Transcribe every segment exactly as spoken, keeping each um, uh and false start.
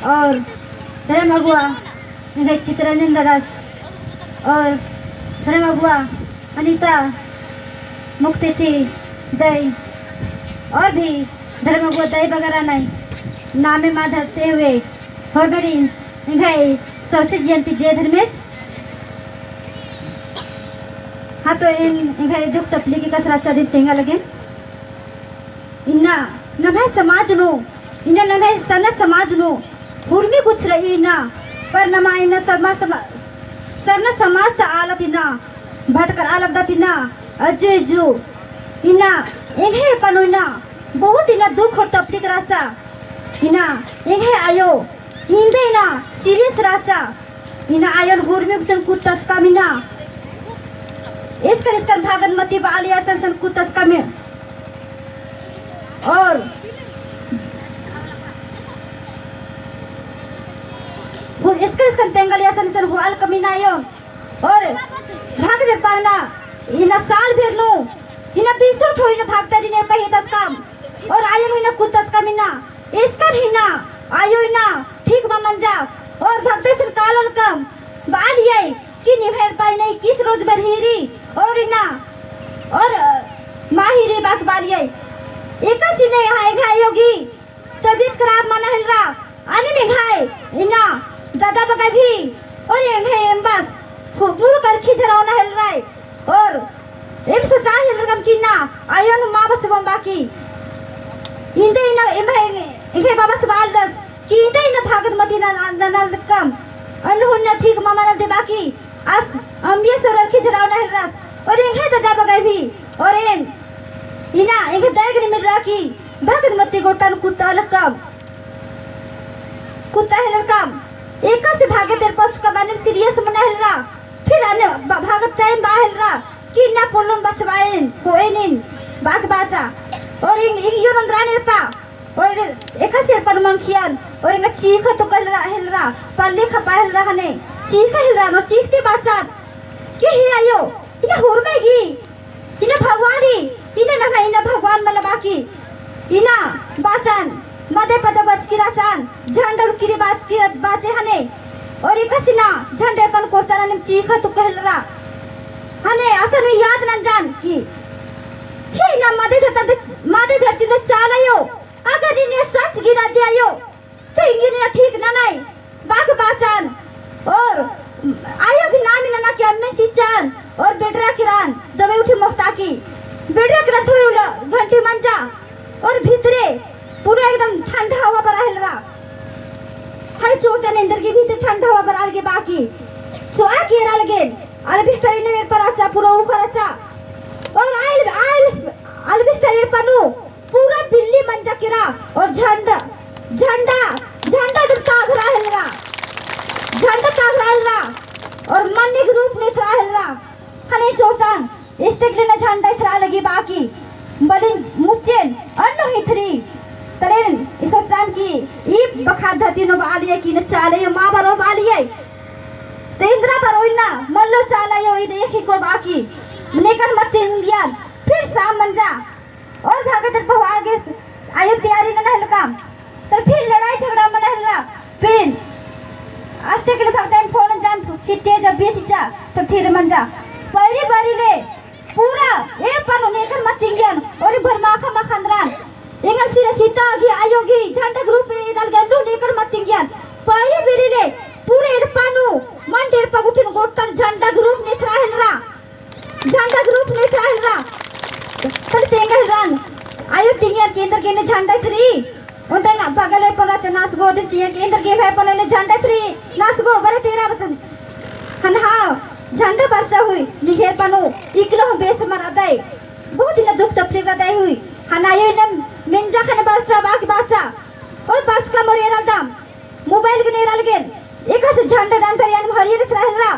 और धर्म अगुवा एंग्है चितरंजन दादास और धर्म अगुवा अनिता मुक्तिथी दई और भी धर्म अगुवा दई बगरा नई नामे मा धरते हुए होरमरिन एंग्है सौंसे जिया ती जय धर्मेस। हाँ, तो एन एंग्है दुख तकलीफ की कसरा चादी तेंगा लगेन। इन्ना नम्है समाज नू, इन्ना नम्है सरना समाज नू हुरमी कुछ रई इन्ना, पर नमा इन्ना सरमा समा-, सरना समाज ता आलत इन्ना भटकर आलत दत इन्ना, अज्जु इज्जु इन्ना एंग्है पनो इन्ना बहुत इन्ना दुख और तकलीफ रहचा। इन्ना एंग्है आयो इन्दे इन्ना serious रहचा। इन्ना आयोन हुरमी गुसन कुत्तचकम इन्ना। इसकर इसकर भागत मती बाली असन सन कुत्तचकम। और हु-, इसकर इसकर तेंगल असन सन हुआलकम इन्ना आयोन। और भागदर पाना इन्ना साल भेर नू इन्ना बीसो ठो इन्ना भागदर इन्ना पहेदचकम। और आयोन इन्ना कुत्तचकम इन्ना। इसकर इन्ना आयो इन्ना ठीक मा मंजा। और भगते सिर काललकम बालियई कि निम्है पाई नई किस रोज बरही रई और इन्ना और, अ, माही रई बाक बालियई। एकासे इन्ना एंग्है आयो गही तबीयत खराब मना हेलरा, अनिम एंग्है इन्ना दादा बग्गे भी और एंग्है एम्बस फु-, फुल करखी झरौना हेलरई। और एम सोचा हेलरकम कि इन्ना आयोन मा बचबोम बाकी। इन्दे इन्ना एम्है, एंग्है बाबस बालदस कि इन्दे इन्ना भागत मती ना, ना, ना, ना लक्कम। अन्नु हूँ इन्ना ठीक मा मनदे बाकी। आस अम्बिया सोरर खिचरावना हेलरस। और एंग्है दादा बग्गे भी। और एन इन्ना एंग्है दायगन मिलरा कि भागत मती गोट्टन कुत्ता लक्कम। कुत्ता हेलरकम। एकासे भागदर पहुँचकम, अनिम serious मना हेलरा। फिर अन्ने ब-, भागत time बआ हेलरा कि इन्ना पोल्लोन बछाबअन, होएन इन्ना बाक बाचा। और एंग, एंग आयोन ओन्द्रआ नेरपा। और एकासे एरपन मंखियन, और एंगा चीखा तो हेलरा, हेलरा, पल्ले खपा हेलरा हने, चीखा हेलरा, नो चीखते बाचन। कि हे आयो, इन्ना होरमा गे, इन्ना भगवान ही, इन्ना नम्है, इन्ना भगवान मला बाकी। इन्ना बाचन, मदे पता बचकी रहचन, झंडा रुकी रई बाचकी, बाचे हने। और एकासे इन्ना झंडा एरपन कोचन, अनिम चीखा तो हेलरा। हने असन याद नंजन कि हे इन्ना मदे धरती, मदे धरती ता चाला आयो, अगर इन्ना सच गे रअदी आयो, तो एंगी इन्ना ठीक ननय बाक बाचन। और आयो भी नाम नना कि अम्मन चिच्चन और बेडरा केरन दबे उठी मोख़ता की। बेडरा केरन थोड़ी उला घंटी मंजा और भितरे पूरा एकदम ठंडा हवा बरआ हेलरा। हर चोचन एन्देरगे भितरे ठंडा हवा बरआ लगे बाकी। चोआ केरा लगे, अलबेस्टर इन्ना एरपा रहचा, पूरा उखा रहचा। और आयल, आयल, अलबेस्टर एरपा नू पूरा बिल्ली मंजा केरा और झंडा, झंडा, झंडा एकदम तागरा हेलरा, झंडा तागरा हेलरा और मन्नी के रूप नेथरा हेलरा। हने चोचन, इस्तेक ले ना झंडा इथरा लगी बाकी, बलिन मुच्चेन अन्नु हिथरी। तलेन ई सोचन कि ई बखा धरती नू बालिये कि ना चाला आयो मा बरओ बालिये। ते इन्द्रा बरओ इन्ना, मल्लो चाला आयो ईद एक ही को बाकी। नेकन मत तिंगियन, फिर साम मंजा। और भागे तर पहुआ गे आयो तैयारी नना हेलकम। तर फिर लड़ाई झगड़ा मना हेलरा। फिर अस्ते के लिए भगतन फोन जान कि तेज अभी चिच्चा, तो फिर मंजा। पैरी बारी ले पूरा एरपा नू नेकर मत तिंगियन, और भर माखा मखंदरन। एंगन सिरा सीता गे आयो गे झंडा के रूप में एदल गंडू नेकर मत तिंगियन। पैरी बेरी ले पूरा एरपा नू, मंड एरपा गुट्ठिन गोट्टन झंडा के रूप नेथरा हेलरा। झंडा के रूप नेथरा हेलरा। तब तेंगा हेलरन। आयो तिंगियन के एन्देरगे ने झंडा इथरी। ओन्टा ना बगल एरपन रहचा नासगो, दिम तिंगियन के एन्देरगे एम्है एरपन ले झंडा इथरी। नासगो, बरे तेरा बचन। हन हाँ, झंडा बरचा हुई, निंग्है एरपा नू, इकलो हूँ बेस मल रअदय। बहुत इन्ना दुख तकलीफ रअदय हुई। हन आयो इन्ना मेंजा ख़ने बरचा, बाकी बाचा। और बरचकम और एरालदम। मोबाइल गने एरालगेन, एकासे झंडा डंडा यान हरियर इथरा हेलरा,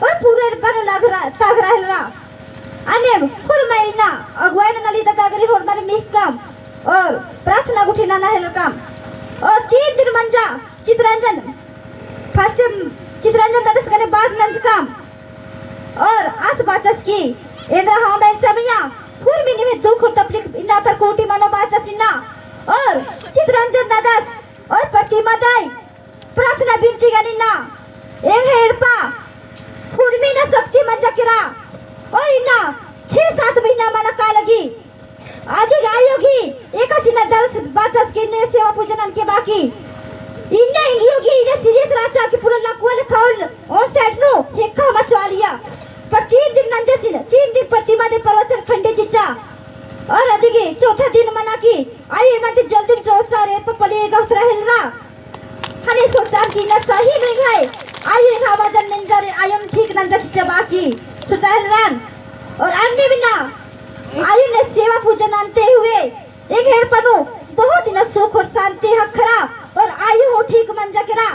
और पूरा एरपा नू लागरा, तागरा हेलरा। अन्ने होरमर इन्ना, अगुवाई नना ली ता तागरी होरमर मिख़कम, और प्रार्थना गुट्ठी नना हेलरकम। और तीन दिन मंजा, चितरंजन, first चितरंजन दादस गने बात नंजकम। और आस बाचस की, एन्दरा हाँ बैल चमिया, होरमी निम्है दुख और तकलीफ इन्ना तर कोटी मनो बाचस इन्ना। और चितरंजन दादस, और प्रतिमा दाई, प्रार्थना बिनती गन इन्ना एंग्है एड़पा हुरमी इन्ना शक्ति मंजा केरा। और इन्ना छह सात महीना मना का लगी। अदिगे आयो गही एकासे इन्ना दर्श बाचस कि इन्ने सेवा पूजा ननके बाकी। इन्ना एंग्है आयो गही इन्ना serious रहचा कि पूरा लकवा लेखा ओन side नू हेक्का मचवालिया। पर तीन दिन नंजसिन, तीन दिन प्रतिमा दे प्रवचन खंडे चिच्चा। और अदिगे चौथा दिन मना कि आयो इमन ती जल्दी चौथा रे पपले गहतरा हेलरा। हने सोचान कि इन्ना सही नू एंग्है आयो एंग्है आवाजन मेंजा रे, आयोन ठीक नंजा चिच्चा बाकी सोचा हेलरान। और अन्ने बिना आयो ने सेवा पूजा ननते हुए एंग्है एड़पा नू बहुत इन्ना सुख और शांति ख़क्खरा और आयो हूँ ठीक मंजा केरा।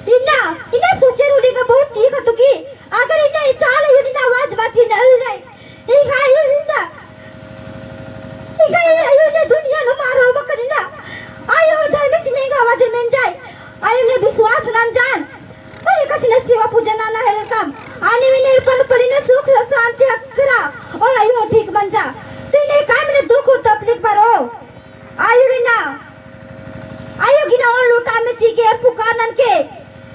इन्ना, इन्ना सोचे रूड़ी का बहुत चीज खतु की अगर इन्ना चाला आयो इन्ना आवाज बाची ना हुई नहीं। एंग्है आयो इन्ना, एंग्है आयो इन्ना दुनिया नू मारो बकर इन्ना। आयो धर्मेसिन एंग्है आवाज मेंजाय। आयो ने विश्वास नंजान। अरे कछनर सेवा पूजा नना हेलरकम। आने मिने एड़पन परी ने सुख शांति ख़क्खरा। और आयो ठीक मंजा। तो इन्ने काम ने दुख और तकलीफ बरो। आयो रे ना। आयो गे इन्ना ओन लोटा में चिके और पुकार ननके।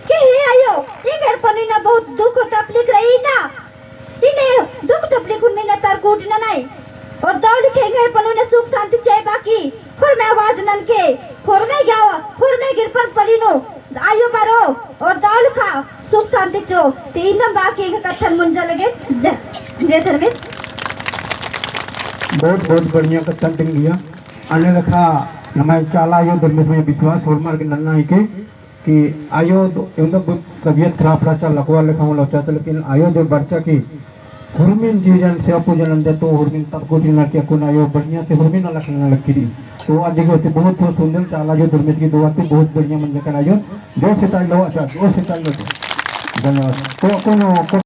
कि हे आयो, एंग्है एड़पन इन्ना बहुत दुख और तकलीफ रई ना। इन्ने दुख तकलीफ उन में इन्ना तरकुट ननय। और दव लिखे एंग्है एड़पन इन्ना सुख शांति चिअय बाकी। होरमय आवाज ननके, होरमय गे आवा, होरमय गे एड़पन परी नू आयो बरो, और दव लिखा सुख शांति चिओ। ते इन्ना बाकी एंग्है कत्थन मुंजा लगे। जय, जय धर्मेस। बहुत, बहुत बढ़िया कत्थन तिंगिया। अन्ने लेखा नम्है चाला आयो धर्मेस में विश्वास होरमर गे नन्ना हिके। कि आयो दो, एवंदा ब-, तबियत खराब रहचा, लकवा लेखा हूँ लौचा था, लेकिन आयो दे बरचा कि हुरमिन जीवन सेवा पूजन अंदर तो हुरमिन तब को दिना कि अक्कुन आयो बढ़िया से हुरमिन अलग करना लग करी। तो आज देखो तो बहुत, बहुत सुंदर चाला आयो धर्मेस की दुआ तो बहुत बढ़िया मंजा कर आयो। जोर से ताली लो, अच्छा, जोर से ताली लो। धन्यवाद। तो अक्कुन